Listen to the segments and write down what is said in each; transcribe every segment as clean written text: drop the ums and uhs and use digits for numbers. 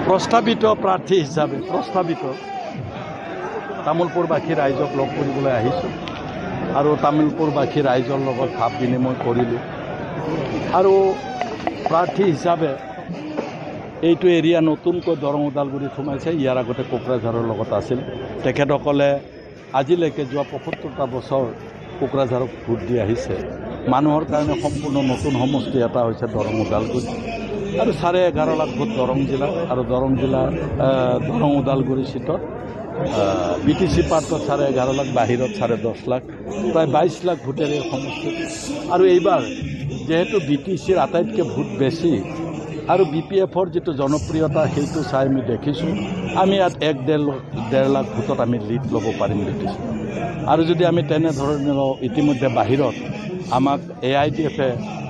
প্ৰস্তাৱিত প্ৰাৰ্থী হিচাপে প্ৰস্তাৱিত তামোলপুৰবাসী ৰাইজক লগ কৰিবলৈ আহিছোঁ আৰু তামোলপুৰবাসী ৰাইজৰ লগত ভাৱ বিনিময় কৰিলোঁ। আৰু প্ৰাৰ্থী হিচাপে এইটো এৰিয়া নতুনকৈ দৰং ওদালগুৰিত সোমাইছে, ইয়াৰ আগতে কোকৰাঝাৰৰ লগত আছিল। তেখেতসকলে আজিলৈকে যোৱা 75টা বছৰ কোকৰাঝাৰক ভোট দি আহিছে। মানুহৰ কাৰণে সম্পূৰ্ণ নতুন সমষ্টি এটা হৈছে দৰং ওদালগুৰি আৰু 11.5 লাখ ভোট দৰং জিলা আৰু দৰং জিলা দৰং ওদালগুৰি চিটত বি টি চি পাৰ্টত 11.5 লাখ, বাহিৰত 10.5 লাখ, প্ৰায় 22 লাখ ভোটেৰে সমষ্টি। আৰু এইবাৰ যিহেতু বি টি চিৰ আটাইতকৈ ভোট বেছি আৰু বি পি এফৰ যিটো জনপ্ৰিয়তা সেইটো চাই আমি দেখিছোঁ, আমি ইয়াত 1-1.5 লাখ ভোটত আমি লিড ল'ব পাৰিম বি টি চি। আৰু যদি আমি তেনেধৰণে লওঁ, ইতিমধ্যে বাহিৰত আমাক এ I D এফে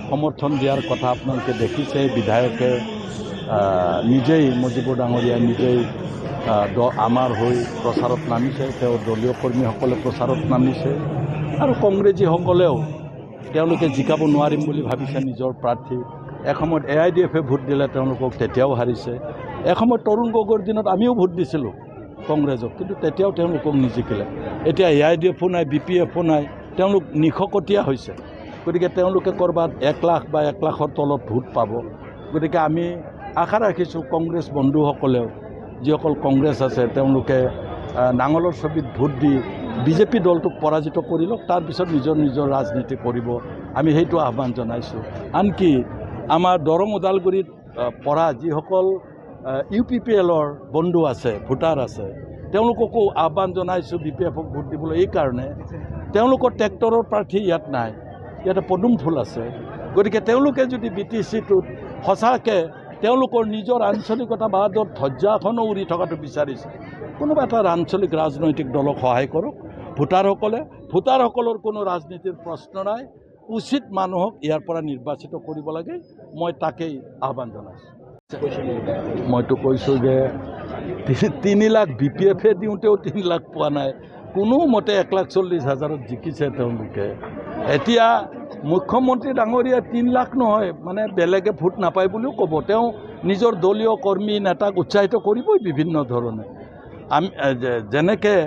সমৰ্থন দিয়াৰ কথা আপোনালোকে দেখিছে। বিধায়কে নিজেই, মজিবুৰ ডাঙৰীয়াই নিজেই আমাৰ হৈ প্ৰচাৰত নামিছে, তেওঁৰ দলীয় কৰ্মীসকলে প্ৰচাৰত নামিছে আৰু কংগ্ৰেছীসকলেও তেওঁলোকে জিকাব নোৱাৰিম বুলি ভাবিছে নিজৰ প্ৰাৰ্থী। এসময়ত এ I D এফে ভোট দিলে তেওঁলোকক, তেতিয়াও হাৰিছে। এসময়ত তৰুণ গগৈৰ দিনত আমিও ভোট দিছিলোঁ কংগ্ৰেছক, কিন্তু তেতিয়াও তেওঁলোকক নিজিকিলে। এতিয়া এ I D এফো নাই, বি পি এফো নাই, তেওঁলোক নিশকতীয়া হৈছে। গতিকে তেওঁলোকে ক'ৰবাত 1 লাখ বা 1 লাখৰ তলত ভোট পাব। গতিকে আমি আশা ৰাখিছোঁ কংগ্ৰেছ বন্ধুসকলেও, যিসকল কংগ্ৰেছ আছে তেওঁলোকে নাঙলৰ ছবিত ভোট দি বিজেপি দলটোক পৰাজিত কৰি লওক, তাৰপিছত নিজৰ নিজৰ ৰাজনীতি কৰিব। আমি সেইটো আহ্বান জনাইছোঁ। আনকি আমাৰ দৰং ওদালগুৰিত পৰা যিসকল ইউ পি পি এলৰ বন্ধু আছে, ভোটাৰ আছে, তেওঁলোককো আহ্বান জনাইছোঁ বি পি এফক ভোট দিবলৈ। এইকাৰণে তেওঁলোকৰ ট্ৰেক্টৰৰ প্ৰাৰ্থী ইয়াত নাই, ইয়াতে পদুম ফুল আছে। গতিকে তেওঁলোকে যদি বি টি চিটোত সঁচাকৈ তেওঁলোকৰ নিজৰ আঞ্চলিকতাবাদৰ ধ্বজাখনো উৰি থকাটো বিচাৰিছে, কোনোবা এটা আঞ্চলিক ৰাজনৈতিক দলক সহায় কৰক ভোটাৰসকলে। ভোটাৰসকলৰ কোনো ৰাজনীতিৰ প্ৰশ্ন নাই, উচিত মানুহক ইয়াৰ পৰা নিৰ্বাচিত কৰিব লাগে, মই তাকেই আহ্বান জনাইছোঁ। মইতো কৈছোঁ যে 3 লাখ বি পি এফে দিওঁতেও 3 লাখ পোৱা নাই, কোনোমতে 1,40,000ত জিকিছে তেওঁলোকে। এতিয়া মুখ্যমন্ত্ৰী ডাঙৰীয়া 3 লাখ নহয়, মানে বেলেগে ভোট নাপায় বুলিও ক'ব, তেওঁ নিজৰ দলীয় কৰ্মী নেতাক উৎসাহিত কৰিবই বিভিন্ন ধৰণে। আমি যেনেকৈ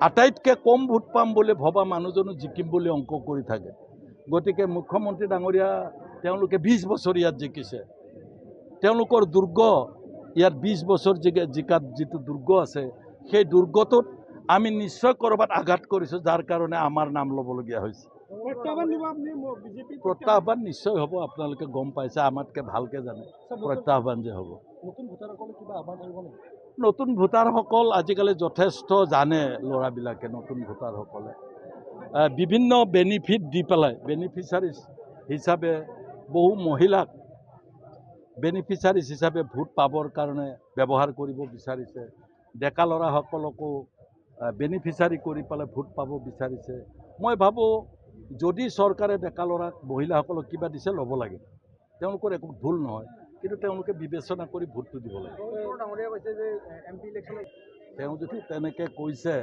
আটাইতকৈ কম ভোট পাম বুলি ভবা মানুহজনো জিকিম বুলি অংক কৰি থাকে। গতিকে মুখ্যমন্ত্ৰী ডাঙৰীয়া তেওঁলোকে 20 বছৰ ইয়াত জিকিছে, তেওঁলোকৰ দুৰ্গ ইয়াত 20 বছৰ জিকাত যিটো দুৰ্গ আছে, সেই দুৰ্গটোত আমি নিশ্চয় ক'ৰবাত আঘাত কৰিছোঁ, যাৰ কাৰণে আমাৰ নাম ল'বলগীয়া হৈছে। প্ৰত্যাহ্বান নিশ্চয় হ'ব, আপোনালোকে গম পাইছে, আমাতকৈ ভালকৈ জানে প্ৰত্যাহ্বান যে হ'ব। নতুন ভোটাৰসকল আজিকালি যথেষ্ট জানে, ল'ৰাবিলাকে নতুন ভোটাৰসকলে বিভিন্ন বেনিফিট দি পেলাই বেনিফিচাৰিজ হিচাপে বহু মহিলাক বেনিফিচাৰিজ হিচাপে ভোট পাবৰ কাৰণে ব্যৱহাৰ কৰিব বিচাৰিছে, ডেকা ল'ৰাসকলকো বেনিফিচাৰী কৰি পেলাই ভোট পাব বিচাৰিছে। মই ভাবোঁ যদি চৰকাৰে ডেকা ল'ৰাক মহিলাসকলক কিবা দিছে ল'ব লাগে, তেওঁলোকৰ একো ভুল নহয়, কিন্তু তেওঁলোকে বিবেচনা কৰি ভোটটো দিব লাগে। তেওঁ যদি তেনেকৈ কৈছে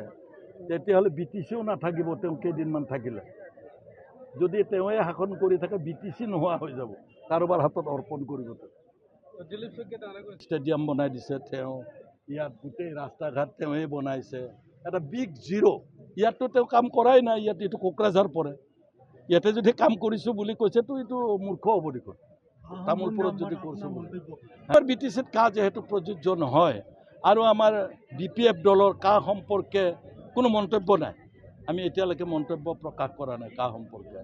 তেতিয়াহ'লে বি টি চিও নাথাকিব, তেওঁ কেইদিনমান থাকিলে যদি তেওঁৱে শাসন কৰি থাকে বি টি চি নোহোৱা হৈ যাব, কাৰোবাৰ হাতত অৰ্পণ কৰিব। ষ্টেডিয়াম বনাই দিছে তেওঁ, ইয়াত গোটেই ৰাস্তা ঘাট তেওঁৱেই বনাইছে, এটা বিগ জিৰ'। ইয়াততো তেওঁ কাম কৰাই নাই, ইয়াত এইটো কোকৰাঝাৰ পৰে, ইয়াতে যদি কাম কৰিছোঁ বুলি কৈছে তো এইটো মূৰ্খ হ'ব দেখোন। তামোলপুৰত যদি কৰিছোঁ বুলি, আমাৰ বি টি চিত কা যিহেতু প্ৰযোজ্য নহয় আৰু আমাৰ বি পি এফ দলৰ কা সম্পৰ্কে কোনো মন্তব্য নাই, আমি এতিয়ালৈকে মন্তব্য প্ৰকাশ কৰা নাই কা সম্পৰ্কে।